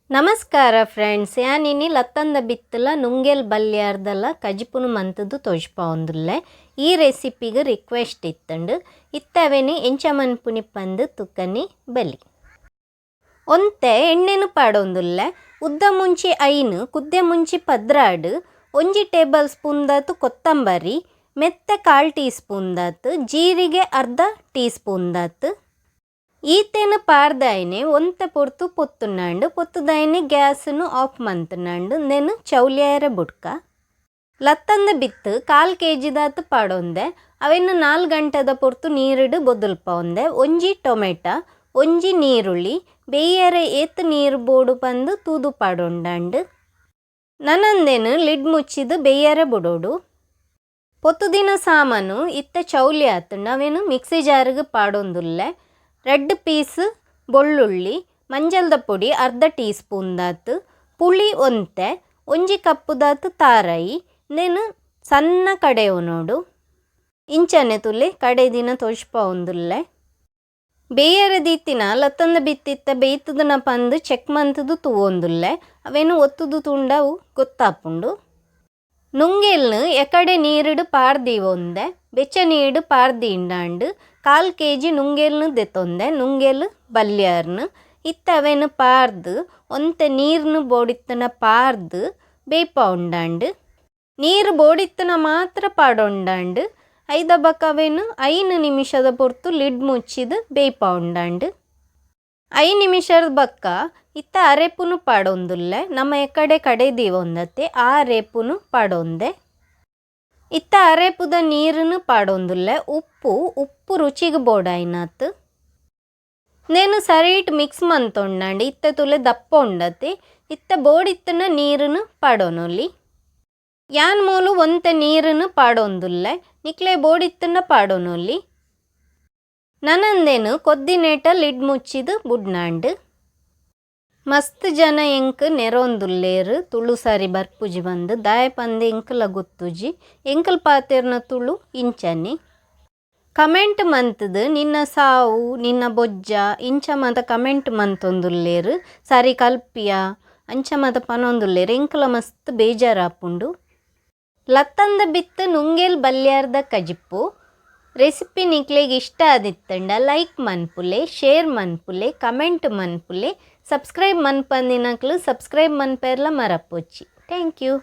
ನಮಸ್ಕಾರ ಫ್ರೆಂಡ್ಸ್, ಯಾನಿನಿ ಲತ್ತಂದ ಬಿತ್ತಲ ನುಂಗೆಲ್ ಬಲ್ಯಾರ್ದಲ ಕಜಿಪುನು ಮಂತುದು ತೋಜ್ಪಾವೊಂದುಲ್ಲೆ. ಈ ರೆಸಿಪಿಗೆ ರಿಕ್ವೆಸ್ಟ್ ಇತ್ತಂಡು. ಇತ್ತವೇನು ಎಂಚ ಮನ್ಪುನಿ ಪಂದು ತುಕ್ಕನಿ ಬಲಿ. ಒಂತೆ ಎಣ್ಣೆನು ಪಾಡೊಂದುಲ್ಲೆ. ಉದ್ದ ಮುಂಚಿ 5, ಕುದ್ದೆ ಮುಂಚಿ 12, 1 ಟೇಬಲ್ ಸ್ಪೂನ್ ದಾತು ಕೊತ್ತಂಬರಿ, ಮೆತ್ತೆ 1/4 ಟೀ ಸ್ಪೂನ್ ದಾತು, ಜೀರಿಗೆ 1/2 ಟೀ ಸ್ಪೂನ್ ದಾತು. ಈತೇನು ಪಾರ್ದಾಯನೆ ಒಂತೆ ಪೊರ್ತು ಪೊತ್ತುನಾಂಡು. ಪೊತ್ತುದಾಯನೆ ಗ್ಯಾಸನ್ನು ಆಫ್ ಮಂತುನಾಂಡು. ನೆನು ಚೌಲ್ಯಾರ ಬುಡ್ಕ. ಲತ್ತಂದ ಬಿತ್ತು 1/4 ಕೆ ದಾತು ಪಾಡೊಂದೆ. ಅವೆನ್ನು 4 ಗಂಟೆದ ಪೊರ್ತು ನೀರಿಡು ಬೊದಲ್ಪೊಂದೆ. 1 ಟೊಮೆಟ, 1 ನೀರುಳ್ಳಿ, ಬೇಯರೆ ಏತ್ ನೀರು ಬೋಡು ಪಂದು ತೂದು ಪಾಡೊಂಡಾಂಡು. ನನಂದೇನು ಲಿಡ್ ಮುಚ್ಚಿದು ಬೇಯರೆ ಬುಡೋಡು. ಪೊತ್ತುದಿನ ಸಾಮಾನು ಇತ್ತೆ ಚೌಲಿ ಆತುಂಡು. ಅವೇನು ಮಿಕ್ಸಿ ಜಾರಿಗೆ ಪಾಡೊಂದುಲ್ಲೆ. 2 ಪೀಸ್ ಬೊಳ್ಳುಳ್ಳಿ, ಮಂಜಲ್ದ ಪೊಡಿ 1/2 ಟೀ ಸ್ಪೂನ್ ದಾತು, ಪುಳಿ ಒಂತೆ, 1 ಕಪ್ಪು ದಾತು ತಾರಾಯಿ. ನೇನು ಸಣ್ಣ ಕಡೆಯೋ ನೋಡು. ಇಂಚನೆ ತುಲೆ ಕಡೆ ದಿನ ತೋಜ್ಪಾವೊಂದುಲ್ಲೆ. ಬೇಯರೆ ದೀತಿನ ಲತ್ತಂದ ಬಿತ್ತಿತ್ತ ಬೇಯ್ತದನ ಪಂದು ಚೆಕ್ ಮಂತುದು ತೂವೊಂದುಲ್ಲೆ. ಅವೇನು ಒತ್ತುದು ತುಂಡವು ಗೊತ್ತಾಪುಂಡು. ನುಂಗೆಲ್ನು ಎಕಡೆ ನೀರುಡು ಪಾರ್ದೀವೊಂದೆ. ಬೆಚ್ಚ ನೀರು ಪಾರ್ದಿಂಡಾಂಡು. 1/4 ಕೆ ಜಿ ನುಂಗೆಲ್ನು ದೆತ್ತೊಂದೆ, ನುಂಗೆಲ್ ಬಲ್ಯಾರ್ನು. ಇತ್ತ ಅವೇನು ಪಾರ್ದು ಒಂತೆ ನೀರ್ನು ಬೋಡಿತ್ತನ ಪಾರ್ದು ಬೇಯ್ಪಾವುಂಡಾಂಡು. ನೀರು ಬೋಡಿತ್ತನ ಮಾತ್ರ ಪಾಡೊಂಡಾಂಡು. ಐದ ಬೊಕ ಅವೇನು 5 ನಿಮಿಷದ ಪೊರ್ತು ಲಿಡ್ ಮುಚ್ಚಿದು ಬೇಯ್ಪಾವುಂಡಾಂಡು. 5 ನಿಮಿಷದ ಬೊಕ್ಕ ಇತ್ತ ಅರೆಪುನು ಪಾಡೊಂದುಲ್ಲೆ. ನಮ್ಮ ಎಕಡೆ ಕಡೆ ದೀವೊಂದತ್ತೆ, ಆ ಅರೆಪುನು ಪಾಡೊಂದೆ. ಇತ್ತ ಅರೆಪುದ ನೀರುನು ಪಾಡೊಂದುಲ್ಲೆ. ಉಪ್ಪು ಉಪ್ಪು ರುಚಿಗೆ ಬೋಡಾಯ್ನಾತ್. ನೇನು ಸರಿಟ್ ಮಿಕ್ಸ್ ಮಂತೊಂಡಾಂಡು. ಇತ್ತೆ ತುಲೆ ದಪ್ಪ ಉಂಡತೆ. ಇತ್ತ ಬೋಡಿತ್ತನ ನೀರುನು ಪಾಡೊನೊಲಿ. ಯಾನ್ ಮೂಲು ಒಂತೆ ನೀರುನು ಪಾಡೊಂದುಲ್ಲೆ. ನಿಕ್ಲೆ ಬೋಡಿತ್ತನ ಪಾಡೊನೊಲಿ. ನನಂದೇನು ಕೊದ್ದಿನೇಟ ಲಿಡ್ ಮುಚ್ಚಿದು ಬುಡ್ನಾಂಡು. ಮಸ್ತ್ ಜನ ಎಂಕ್ ನೆರೊಂದುಲ್ಲೇರು, ತುಳು ಸಾರಿ ಬರ್ಪುಜಿ ಬಂದು. ದಾಯ ಪಂದ್ ಎಂಕಲ ಗೊತ್ತುಜಿ. ಎಂಕಲ್ ಪಾತೆರ್ನ ತುಳು ಇಂಚನೆ. ಕಮೆಂಟ್ ಮಂತುದು ನಿನ್ನ ಸಾವು ನಿನ್ನ ಬೊಜ್ಜ ಇಂಚ ಮಾತ ಕಮೆಂಟ್ ಮಂತೊಂದುಲ್ಲೇರು. ಸಾರಿ ಕಲ್ಪಿಯ ಅಂಚ ಮಾತ ಪನೊಂದುಲ್ಲೇರು. ಎಂಕಲ ಮಸ್ತ್ ಬೇಜಾರಾಪುಂಡು. ಲತ್ತಂದ ಬಿತ್ತು ನುಂಗೆಲ್ ಬಲ್ಯಾರ್ದ ಕಜಿಪ್ಪು ರೆಸಿಪಿ ನಿಕ್ಲೆಗ್ ಇಷ್ಟ ಆದಿತ್ತಂಡ ಲೈಕ್ ಮನ್ಪುಲೆ, ಶೇರ್ ಮನ್ಪುಲೆ, ಕಮೆಂಟ್ ಮನ್ಪುಲೆ. ಸಬ್ಸ್ಕ್ರೈಬ್ ಮನ್ಪಂದಿನಕ್ಲು ಸಬ್ಸ್ಕ್ರೈಬ್ ಮನ್ಪೆರ್ಲ ಮರಪೊಚ್ಚಿ. Thank you.